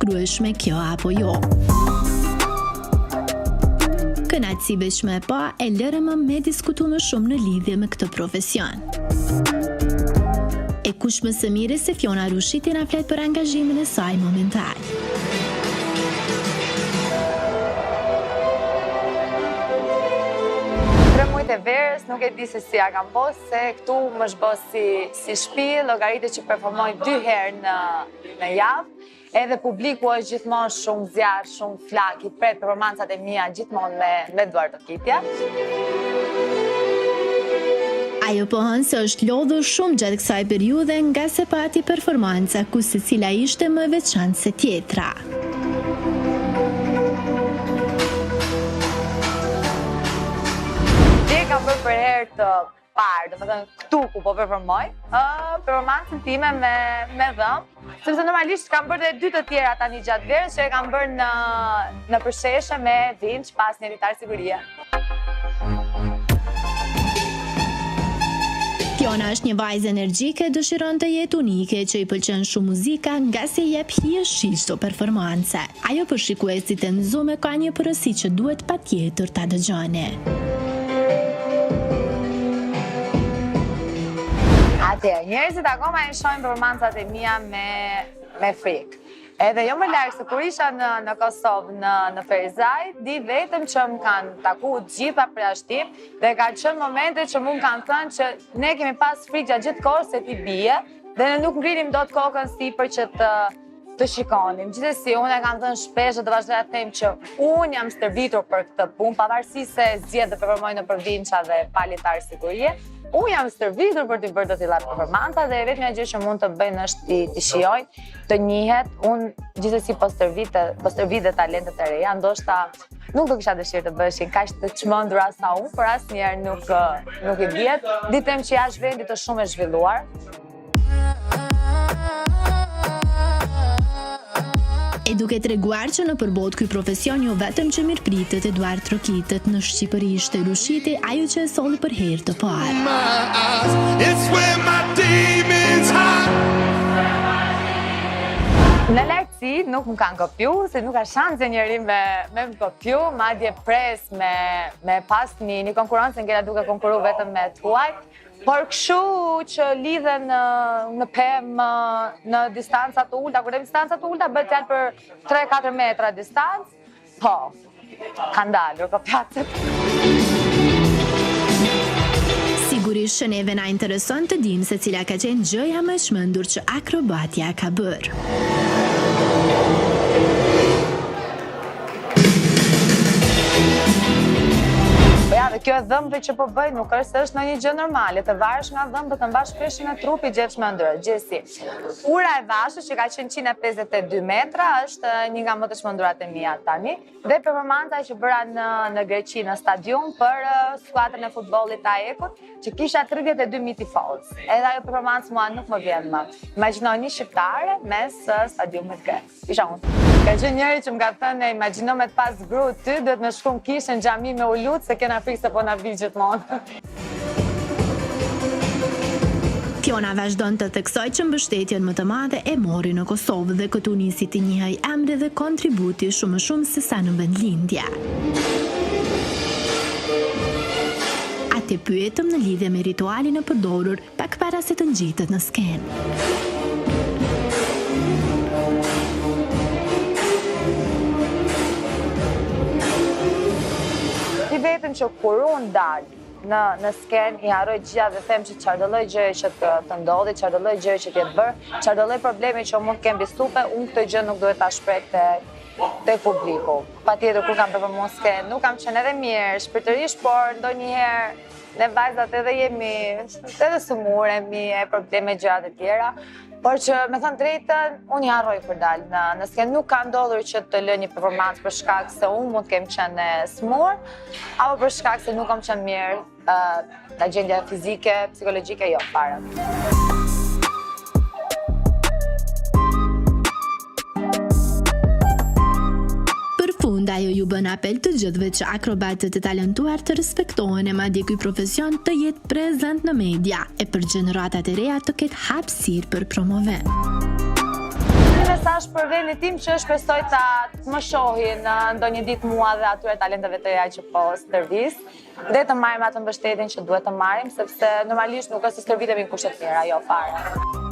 papërshkrueshme kjo apo jo. Kënaqësi veç me e pa e lëre më me diskutu më shumë në lidhje me këtë profesion. E kush më së miri se Fiona Rushiti na flet për angazhimin e saj momental. Tre muajt e verës nuk e di se si ja kam bo, se këtu më është bo si, si shpi, llogarite që performoj dy herë në, në javë, Edhe publiku është gjithmonë shumë zjarr, shumë flakë, i pret performancat e mia gjithmonë me me duartrokitje. Ajo pohon se është lodhur shumë gjatë kësaj periudhe ngase pati performanca ku secila ishte më e veçantë se tjetra. Dje kam bërë për herë të parë, domethënë këtu ku po performoj, ë performancën time me me dhëmbë, sepse normalisht kam bërë dhe dy të tjera tani gjatë verës që e kam bërë në në përsheshe me vinç pas një litar sigurie. Fiona është një vajzë energjike, dëshiron të jetë unike, që i pëlqen shumë muzika, ngase i jep hijeshi çdo performance. Ajo për shikuesit e N'Zoom e ka një porosi që duhet patjetër ta dëgjoni. Atëherë, njerëzit akoma i shohin performancat e mia me me frikë. Edhe jo më larg se kur isha në në Kosovë, në në Ferizaj, di vetëm që më kanë taku të gjithë pa përjashtim dhe ka qenë momente që mu më kanë thënë që ne kemi pas frikë gjatë gjithë kohës se ti bie dhe ne nuk ngrinim dot kokën sipër që të të shikonim. Gjithsesi, unë e kam thënë shpesh dhe do vazhdoj ta them që unë jam stërvitur për këtë punë, pavarësisht se zgjedh të performoj nëpër vinça dhe pa litar sigurie. Unë jam stërvitur për të bërë të tilla performanca dhe e vetmja gjë që mund të bëjnë është t'i t'i shijojnë, të njihet. Unë gjithsesi po stërvit, po stërvit dhe talentet e reja, ndoshta nuk do kisha dëshirë të bëheshin kaq të çmendura sa unë, por asnjëherë nuk nuk i dihet. Di të them që jashtë vendit është shumë e zhvilluar. E duke treguar që nëpër botë ky profesion jo vetëm që mirëpritet e duartrokitet në Shqipëri ishte Rushiti ajo që e solli për herë të parë. Në lartësi nuk më kanë kopju, se nuk ka shanse njeri me, me më kopju, madje pres me, me pas një, një konkurrencë, se ngela duke konkuru vetëm me të huajt, Por kështu që lidhen në, në pemë, në distanca të ulta, kur them distanca të ulta, bëhet fjalë për 3-4 metra distancë, po, kanë dalur kopjacët. Sigurisht që neve na intereson të dimë se cila ka qenë gjëja më e çmendur që akrobatja ka bërë. Po ja, dhe kjo e dhëmbëve që po bëj nuk është se është ndonjë gjë normale, të varesh nga dhëmbët, të mbash peshën e trupit gjë e çmendur, gjithsesi. Ura e Vashës që ka qenë 152 metra është një nga më të çmendurat e mia tani dhe performanca që bëra në në Greqi në stadium për skuadrën e futbollit të AEK-ut, që kisha 32000 tifozë. Edhe ajo performancë mua nuk më vjen më. Imagjino një shqiptare mes stadiumit grek. Isha unë. Ka qenë njëri që më ka thënë, imagjino me të pas gru ty, duhet me shku në kishë në xhami me u lut, se kena frikë se po na bi gjithmonë. Fiona vazhdon të theksojë që mbështetjen më të madhe e mori në Kosovë dhe këtu nisi t'i njihej emri dhe kontributi shumë më shumë se sa në vendlindje. Atë e pyetëm në lidhje me ritualin e përdorur Pak para se të ngjitet në skenë. Di vetëm që kur unë dal në në skenë i harroj të gjitha dhe them që çfarëdo lloj gjëje që të, të ndodhi, çfarëdo lloj gjëje që të jetë bërë, çfarëdo lloj problemi që mund të kem mbi supe, unë këtë gjë nuk duhet ta shpreh te te publiku. Patjetër kur kam performuar në skenë, nuk kam qenë edhe mirë shpirtërisht, por ndonjëherë Ne vajzat edhe jemi, edhe sëmuremi, e probleme gjërat e tjera, por që me thënë drejtën, unë i harroj kur dal në, në skenë, nuk ka ndodhur që të lë një performancë për shkak se unë mund të kem qenë e sëmurë, apo për shkak se nuk kam qenë mirë uh, nga gjendja fizike, psikologjike, jo, fare. Për fund, ajo ju bën apel të gjithëve që akrobatët e talentuar të respektohen e madje ky profesion të jetë prezent në media e për gjeneratat e reja të ketë hapësirë për promovim. mesazh për vendin tim që shpresoj ta të më shohin ndonjë ditë mua dhe atyre talenteve të reja që po stërvis dhe të marrim atë mbështetjen që duhet të marrim sepse normalisht nuk është se stërvitemi në kushte të mira, jo fare.